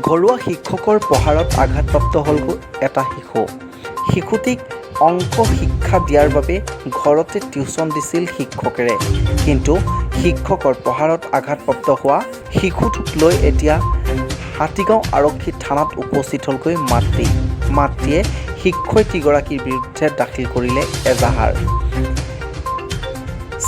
ঘৰুৱা শিক্ষকৰ প্ৰহাৰত আঘাতপ্ৰাপ্ত হ'লগৈ এটা শিশু। শিশুটিক অংক শিক্ষা দিয়াৰ বাবে ঘৰতে টিউচন দিছিল শিক্ষকেৰে। কিন্তু শিক্ষকৰ প্ৰহাৰত আঘাতপ্ৰাপ্ত হোৱা শিশুটোক লৈ এতিয়া হাতীগাঁও আৰক্ষী থানাত উপস্থিত হ'লগৈ মাতৃ। মাতৃয়ে শিক্ষয়িত্ৰীগৰাকীৰ বিৰুদ্ধে দাখিল কৰিলে এজাহাৰ।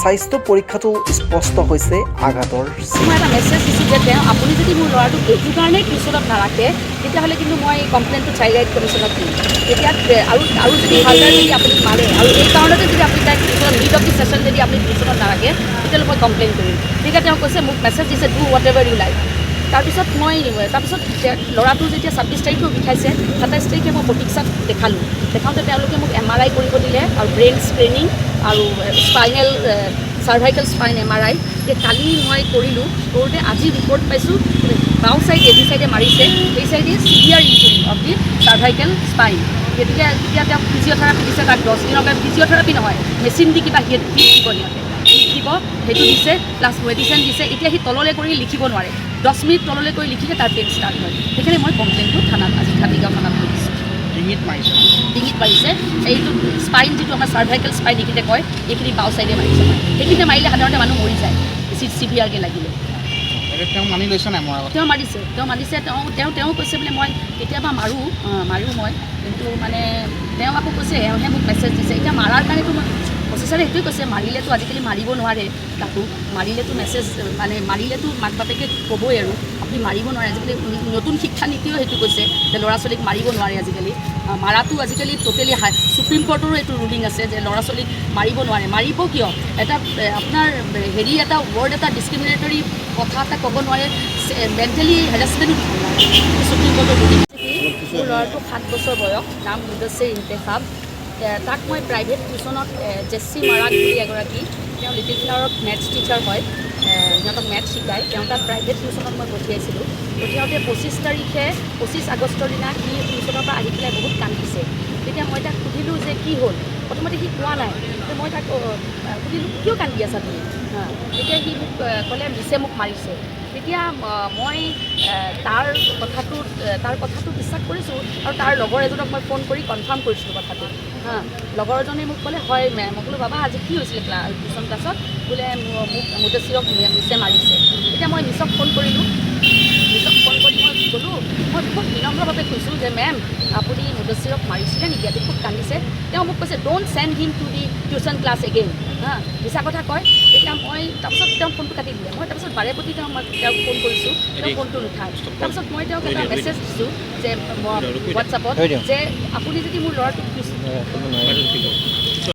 স্বাস্থ্য পৰীক্ষাটো স্পষ্ট হৈছে আঘাতৰ চিন। মই এটা মেছেজ দিছোঁ যে তেওঁ আপুনি যদি মোৰ ল'ৰাটোক এইটো কাৰণেই টিউচনত নাৰাখে, তেতিয়াহ'লে কিন্তু মই কমপ্লেইনটো চাইল্ড ৰাইট কমিশ্যনত দিম। তেতিয়া আৰু যদি ফাৰ্ডাৰ যদি আপুনি মাৰে আৰু এই কাৰণতে যদি আপুনি তাইক টিউচনত মিড অফ the session যদি আপুনি টিউচনত নাৰাখে, তেতিয়াহ'লে মই কমপ্লেইন কৰিম। তেতিয়া তেওঁ কৈছে, মোক মেছেজ দিছে, "Do whatever you like." তাৰপিছত ল'ৰাটো যেতিয়া 26 তাৰিখেও বিষাইছে, 27 তাৰিখে মই প্ৰতীক্ষাত দেখালোঁ। দেখাওঁতে তেওঁলোকে মোক এমআৰআই কৰিব দিলে আৰু ব্ৰেইন স্ক্ৰিনিং আৰু চাৰ্ভাইকেল স্পাইন এমআৰআই। এতিয়া কালি মই কৰিলোঁ। কৰোঁতে আজি ৰিপৰ্ট পাইছোঁ, বাওঁ চাইড যি চাইডে মাৰিছে, সেই চাইডে severe injury of the cervical spine। গতিকে এতিয়া তেওঁক ফিজিঅ'থেৰাপি দিছে। তাক 10 দিনৰ কাৰণে ফিজিঅ'থেৰাপি নহয়, মেচিন দি কিবা হিট হিট দিব সিহঁতে, হিট দিব, সেইটো দিছে, প্লাছ মেডিচিন দিছে। এতিয়া সি তললৈ কৰি লিখিব নোৱাৰে। 10 মিনিট তললৈ কৰি লিখিলে তাৰ পেইন ষ্টাৰ্ট হয়। সেইকাৰণে মই কমপ্লেইনটো থানাত আজি হাতীগাঁও থানাত কৰি দিছোঁ। ডিঙিত মাৰিছে? ডিঙিত মাৰিছে। এইটো স্পাইন, যিটো আমাৰ চাৰ্ভাইকেল স্পাইন এইখিনিতে কয়, এইখিনি বাওঁ চাইডে মাৰিছে। সেইখিনিতে মাৰিলে সাধাৰণতে মানুহ মৰি যায়, বেছি চিভিয়াৰকৈ লাগিলে। এতিয়া তেওঁ মানি লৈছে নাই মৰাৰ কথা? তেওঁ মাৰিছে, তেওঁ মানিছে। তেওঁ তেওঁ তেওঁ কৈছে বোলে, মই কেতিয়াবা মাৰোঁ, মাৰোঁ মই। কিন্তু মানে তেওঁ আকৌ কৈছে, এওঁহে মোক মেছেজ দিছে। এতিয়া মাৰাৰ কাৰণেতো মই প্ৰচেছাৰে সেইটোৱে কৈছে, মাৰিলেতো আজিকালি মাৰিব নোৱাৰে কাকো। মাৰিলেতো মেছেজ, মানে মাৰিলেতো মাক বাপেকে ক'বই আৰু আপুনি মাৰিব নোৱাৰে। আজিকালি নতুন শিক্ষানীতিও সেইটো কৈছে যে ল'ৰা ছোৱালীক মাৰিব নোৱাৰে আজিকালি। মাৰাটো আজিকালি ট'টেলি ছুপ্ৰিম কোৰ্টৰো এইটো ৰুলিং আছে যে ল'ৰা ছোৱালীক মাৰিব নোৱাৰে। মাৰিব কিয়? এটা আপোনাৰ হেৰি এটা ৱৰ্ড এটা, ডিছক্ৰিমিনেটৰী কথা এটা ক'ব নোৱাৰে, মেণ্টেলি হেৰাছমেণ্টো দিব নোৱাৰে। ছুপ্ৰিম কোৰ্টৰ ৰুলিং। মোৰ ল'ৰাটো 7 বছৰ বয়স, নাম মুদশ্বিৰ ইন্তেখাব। তাক মই প্ৰাইভেট টিউচনত জেছী মাৰাক বুলি এগৰাকী, তেওঁ লিটিল ফ্লাৱাৰত মেথছ টিচাৰ হয়, সিহঁতক মেথছ শিকায়, তেওঁ তাত প্ৰাইভেট টিউচনত মই পঠিয়াইছিলোঁ। পঠিয়াওঁতে 25 তাৰিখে, 25 আগষ্টৰ দিনা সি টিউচনৰ পৰা আহি পেলাই বহুত কান্দিছে। তেতিয়া মই তাক সুধিলোঁ যে কি হ'ল। প্ৰথমতে সি কোৱা নাই। তো মই তাক সুধিলোঁ, কিয় কান্দি আছা তুমি? হা, তেতিয়া সি মোক ক'লে, মিছে মোক মাৰিছে। তেতিয়া মই তাৰ কথাটো বিশ্বাস কৰিছোঁ আৰু তাৰ লগৰ এজনক মই ফোন কৰি কনফাৰ্ম কৰিছিলোঁ কথাটো। হা, লগৰজনে মোক ক'লে, হয় মেম। মই ক'লোঁ, বাবা, আজি কি হৈছিলে টিউচন ক্লাছত? বোলে মোক মুদশ্বিৰক মিছে মাৰিছে। তেতিয়া মই মিছক ফোন কৰিলোঁ। মিছক ফোন কৰি মই ক'লোঁ, মই খুব বিনম্ৰভাৱে কৈছোঁ যে মেম, আপুনি মুদশ্বিৰক মাৰিছিলে নেকি? আজি খুব কান্দিছে। তেওঁ মোক কৈছে, "Don't send him to the tuition class again." হা, মিছা কথা কয়। তেতিয়া মই তাৰপিছত তেওঁ ফোনটো কাটি দিলে। মই তাৰপিছত বাৰে প্ৰতি তেওঁ মই তেওঁক ফোন কৰিছোঁ, তেওঁ ফোনটো নুঠায়। তাৰপিছত মই তেওঁক এটা মেছেজ দিছোঁ যে হোৱাটছআপত যে আপুনি যদি মোৰ ল'ৰাটোক টিউচন